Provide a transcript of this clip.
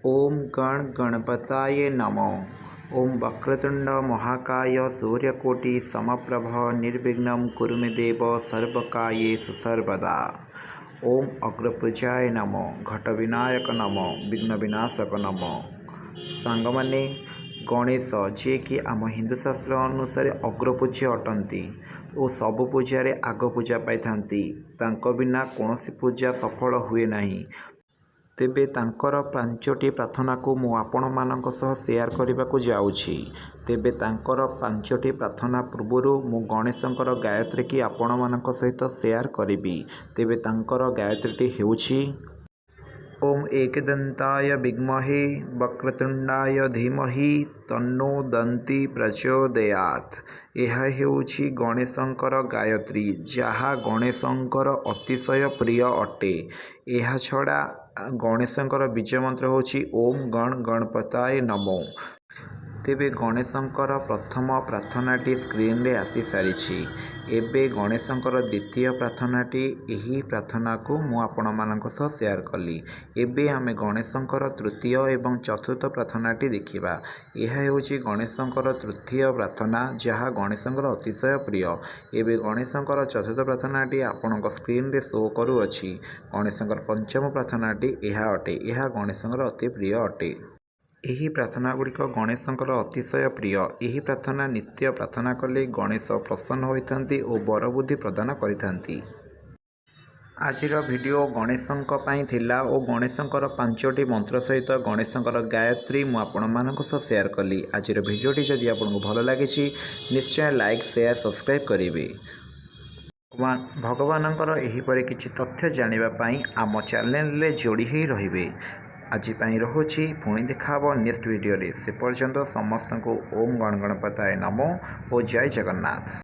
ଓମ୍ ଗଣ ଗଣପତାୟ ନମଃ। ଓମ୍ ବକ୍ରତୁଣ୍ଡ ମହାକାୟ ସୂର୍ଯ୍ୟକୋଟି ସମପ୍ରଭ, ନିର୍ବିଘ୍ନଂ କୁରୁ ମେ ଦେବ ସର୍ବକାର୍ୟେଷୁ ସର୍ବଦା। ଓମ୍ ଅଗ୍ରପୂଜ୍ୟାୟ ନମଃ, ଘଟ ବିନାୟକ ନମଃ, ବିଘ୍ନ ବିନାଶକ ନମଃ। ସାଙ୍ଗମାନେ, ଗଣେଶ ଯିଏକି ଆମ ହିନ୍ଦୁ ଶାସ୍ତ୍ର ଅନୁସାରେ ଅଗ୍ରପୂଜ୍ୟ ଅଟନ୍ତି ଓ ସବୁ ପୂଜାରେ ଆଗ ପୂଜା ପାଇଥାନ୍ତି, ତାଙ୍କ ବିନା କୌଣସି ପୂଜା ସଫଳ ହୁଏ ନାହିଁ। ତେବେ ତାଙ୍କର ପାଞ୍ଚଟି ପ୍ରାର୍ଥନାକୁ ମୁଁ ଆପଣମାନଙ୍କ ସହ ସେୟାର କରିବାକୁ ଯାଉଛି। ତେବେ ତାଙ୍କର ପାଞ୍ଚଟି ପ୍ରାର୍ଥନା ପୂର୍ବରୁ ମୁଁ ଗଣେଶଙ୍କର ଗାୟତ୍ରୀକି ଆପଣମାନଙ୍କ ସହିତ ସେୟାର କରିବି। ତେବେ ତାଙ୍କର ଗାୟତ୍ରୀଟି ହେଉଛି: ଓମ୍ ଏକଦନ୍ତାୟ ବିଦ୍ମହେ, ବକ୍ରତୁଣ୍ଡାୟ ଧୀମହି, ତନ୍ନୋ ଦନ୍ତୀ ପ୍ରଚୋଦୟାତ୍। ଏହା ହେଉଛି ଗଣେଶଙ୍କର ଗାୟତ୍ରୀ, ଯାହା ଗଣେଶଙ୍କର ଅତିଶୟ ପ୍ରିୟ ଅଟେ। ଏହା ଛଡ଼ା ଗଣେଶଙ୍କର ବୀଜ ମନ୍ତ୍ର ହେଉଛି ଓମ୍ ଗଣ ଗଣପତାୟ ନମୋ। ତେବେ ଗଣେଶଙ୍କର ପ୍ରଥମ ପ୍ରାର୍ଥନାଟି ସ୍କ୍ରିନରେ ଆସିସାରିଛି। ଏବେ ଗଣେଶଙ୍କର ଦ୍ୱିତୀୟ ପ୍ରାର୍ଥନାଟି, ଏହି ପ୍ରାର୍ଥନାକୁ ମୁଁ ଆପଣମାନଙ୍କ ସହ ସେୟାର କଲି। ଏବେ ଆମେ ଗଣେଶଙ୍କର ତୃତୀୟ ଏବଂ ଚତୁର୍ଥ ପ୍ରାର୍ଥନାଟି ଦେଖିବା। ଏହା ହେଉଛି ଗଣେଶଙ୍କର ତୃତୀୟ ପ୍ରାର୍ଥନା, ଯାହା ଗଣେଶଙ୍କର ଅତିଶୟ ପ୍ରିୟ। ଏବେ ଗଣେଶଙ୍କର ଚତୁର୍ଥ ପ୍ରାର୍ଥନାଟି ଆପଣଙ୍କ ସ୍କ୍ରିନରେ ଶୋ କରୁଅଛି। ଗଣେଶଙ୍କର ପଞ୍ଚମ ପ୍ରାର୍ଥନାଟି ଏହା ଅଟେ। ଏହା ଗଣେଶଙ୍କର ଅତି ପ୍ରିୟ ଅଟେ। ଏହି ପ୍ରାର୍ଥନା ଗୁଡ଼ିକ ଗଣେଶଙ୍କର ଅତିଶୟ ପ୍ରିୟ। ଏହି ପ୍ରାର୍ଥନା ନିତ୍ୟ ପ୍ରାର୍ଥନା କଲେ ଗଣେଶ ପ୍ରସନ୍ନ ହୋଇଥାନ୍ତି ଓ ବରବୁଦ୍ଧି ପ୍ରଦାନ କରିଥାନ୍ତି। ଆଜିର ଭିଡ଼ିଓ ଗଣେଶଙ୍କ ପାଇଁ ଥିଲା ଓ ଗଣେଶଙ୍କର ପାଞ୍ଚଟି ମନ୍ତ୍ର ସହିତ ଗଣେଶଙ୍କର ଗାୟତ୍ରୀ ମୁଁ ଆପଣମାନଙ୍କ ସହ ସେୟାର କଲି। ଆଜିର ଭିଡ଼ିଓଟି ଯଦି ଆପଣଙ୍କୁ ଭଲ ଲାଗିଛି, ନିଶ୍ଚୟ ଲାଇକ୍, ସେୟାର, ସବସ୍କ୍ରାଇବ୍ କରିବେ। ଭଗବାନଙ୍କର ଏହିପରି କିଛି ତଥ୍ୟ ଜାଣିବା ପାଇଁ ଆମ ଚ୍ୟାନେଲରେ ଯୋଡ଼ି ହୋଇ ରହିବେ। ଆଜି ପାଇଁ ରହୁଛି। ପୁଣି ଦେଖା ହେବ ନେକ୍ସଟ ଭିଡ଼ିଓରେ। ସେ ପର୍ଯ୍ୟନ୍ତ ସମସ୍ତଙ୍କୁ ଓମ୍ ଗଣ ଗଣପତାୟ ନମୋ ଓ ଜୟ ଜଗନ୍ନାଥ।